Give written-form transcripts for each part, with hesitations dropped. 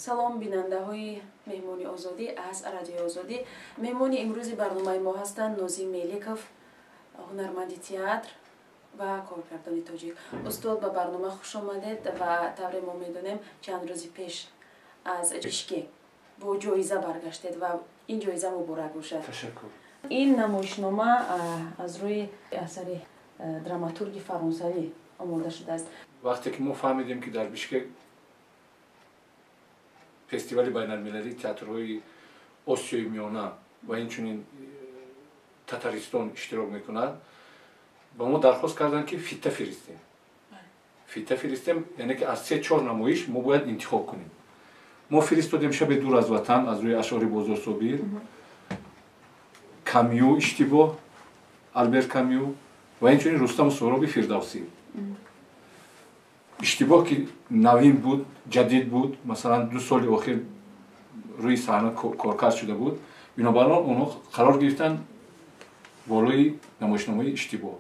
Салом бинандаҳои Меҳмони Озодӣ аз Радиои Озодӣ. Меҳмони имрӯзи барномаи мо ҳастанд Нозим Меликов, ҳунарманди театр ва коргардони тоҷик. Устод, ба барнома хуш омадед ва тавре мо медонем, чанд рӯзи пеш аз Бишкек бо ҷоиза баргаштед ва ин ҷоиза муборак бошад. Ташаккур. Ин намоишнома аз рӯи асари драматурги фаронсавӣ омода шудааст. Вақте ки мо фаҳмидем, ки дар Бишкек фестивали байналмилалии театрҳои Осиёи Миёна ва инчунин Татаристон иштирок мекунад, ба мо дархост карданд, ки фита фиристем. Фита фиристем, яъне ки аз се чор намоиш мо бояд интихоб кунем. Мо фиристодем «Шаби дур аз ватан» аз рӯи ашъори Бозор Собир, Камю «Иштибоҳ», Албер Камю ва инчунин «Рустаму Суҳроби» Фирдавсӣ. «Иштибоҳ» ки навин буд, ҷадид буд, масалан, 2 соли охир рӯи саҳна коркард шуда буд, бинобар он онҳо қарор гирифтанд болои намоишномаи «Иштибоҳ».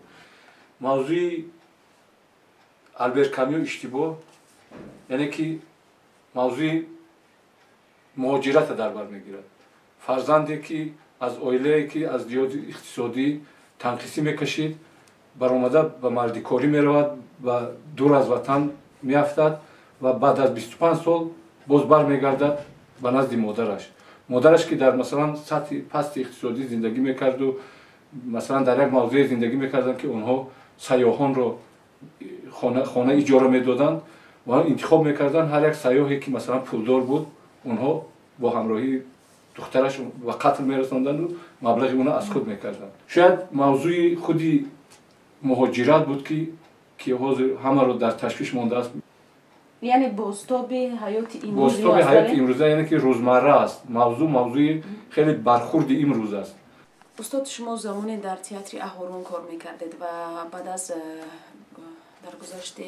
Мавзӯи Албер Камю «Иштибоҳ», яъне ки мавзӯи муҳоҷирата дар бар мегирад. Фарзанде, ки аз оилае, ки аз лиҳози иқтисодӣ танқисӣ мекашид, баромада ба мардикорӣ меравад ва дур аз ватан меафтад ва баъд аз 25 сол боз бармегардад ба назди модараш. Модараш, ки дар, масалан, сатҳи пасти иқтисодӣ зиндагӣ мекарду, масалан, дар як мавзее зиндагӣ мекарданд, ки онҳо сайёҳонро хона иҷора медоданд ва интихоб мекарданд. Ҳар як сайёҳе, ки, масалан, пулдор буд, онҳо бо ҳамроҳии духтараш ба қатл мерасонданду маблағи онро аз худ мекарданд. Шояд мавзӯи худи муҳоҷират буд, ки ҳозир ҳамаро дар ташвиш мондааст. Яъне бозтоби ҳаёти Бозтоби ҳаёти имрӯза, яъне ки рӯзмарра аст мавзӯъ, мавзӯи хеле бархурди имрӯз аст. Устод, шумо замоне дар театри Аҳорун кор мекардед ва баъд аз даргузашти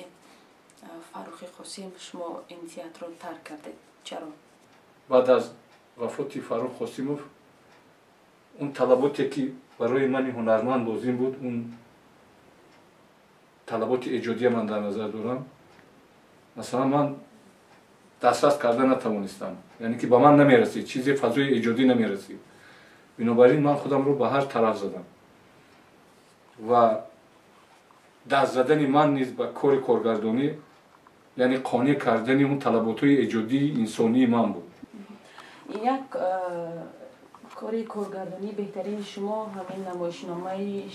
Фаррухи Қосим шумо ин театрро тарк кардед. Чаро? Баъд аз вафоти Фаррух Қосимов он талаботе, ки барои мани ҳунарманд лозим буд, он талаботи эҷодия ман дар назар дорам, масалан, ман дастрас карда натавонистам, яъне ки ба ман намерасид чизе, фазои эҷодӣ намерасид. Бинобар ин ман худамро ба ҳар тараф задам ва даст задани ман низ ба кори коргардонӣ, яъне қонеъ кардани он талаботҳои эҷодии инсонии ман буд. Як кори коргардонии беҳтарини шумо ҳамин намоишномаи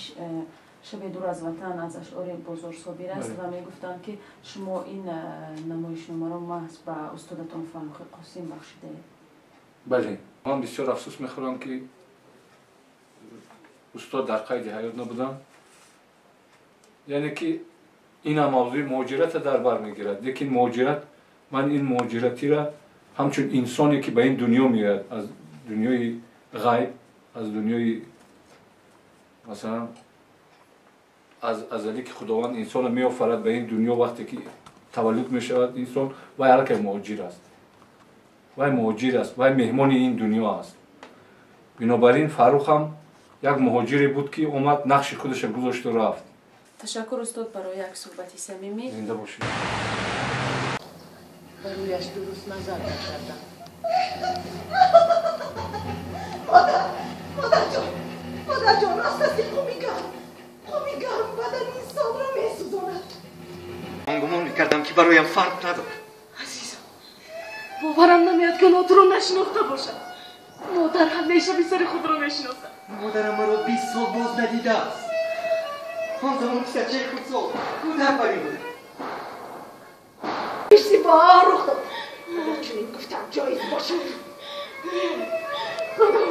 «Шаби дур аз ватан» аз ашъори Бозор Собир аст ва мегуфтанд, ки шумо ин намоишномаро маҳз ба устодатон Фаррухи Қосим бахшидаед. Бале, ман бисёр афсӯс мехӯрам, ки устод дар қайди ҳаёт набудам. Яъне ки инам мавзӯи муҳоҷирата дар бар мегирад, лекин муҳоҷират, ман ин муҳоҷиратира ҳамчун инсоне, ки ба ин дунё меояд аз дунёи ғайб, аз дунёи, масалан, аз азалӣ, ки Худованд инсонро меофарад ба ин дунё, вақте ки таваллуд мешавад инсон, вай аллакай муҳоҷир аст, вай муҳоҷир аст, вай меҳмони ин дунё аст. Бинобар ин Фаррух ҳам як муҳоҷире буд, ки омад, нақши худашро гузошту рафт. Ташаккур, устод, барои як суҳбати самимӣ. Зинда бошед. Ба рӯяш дуруст назар накардам. Модар, модарҷон, модарҷон, рост аст, ки қуми гарм, қуми гарм бадани инсонро месӯзонад? Ман гумон мекардам, ки бароям фарқ надорад. Азизам, боварам намеяд, ки онҳо туро нашинохта бошад. Модар ҳамеша писари худро мешиносад. Модарам маро 20 сол боз надидааст. Он замон писарчаи хурдсол кӯдак барин будам. Иштибоҳ рух дод. Агар чунин гуфтам ҷоиз бошад. Худо.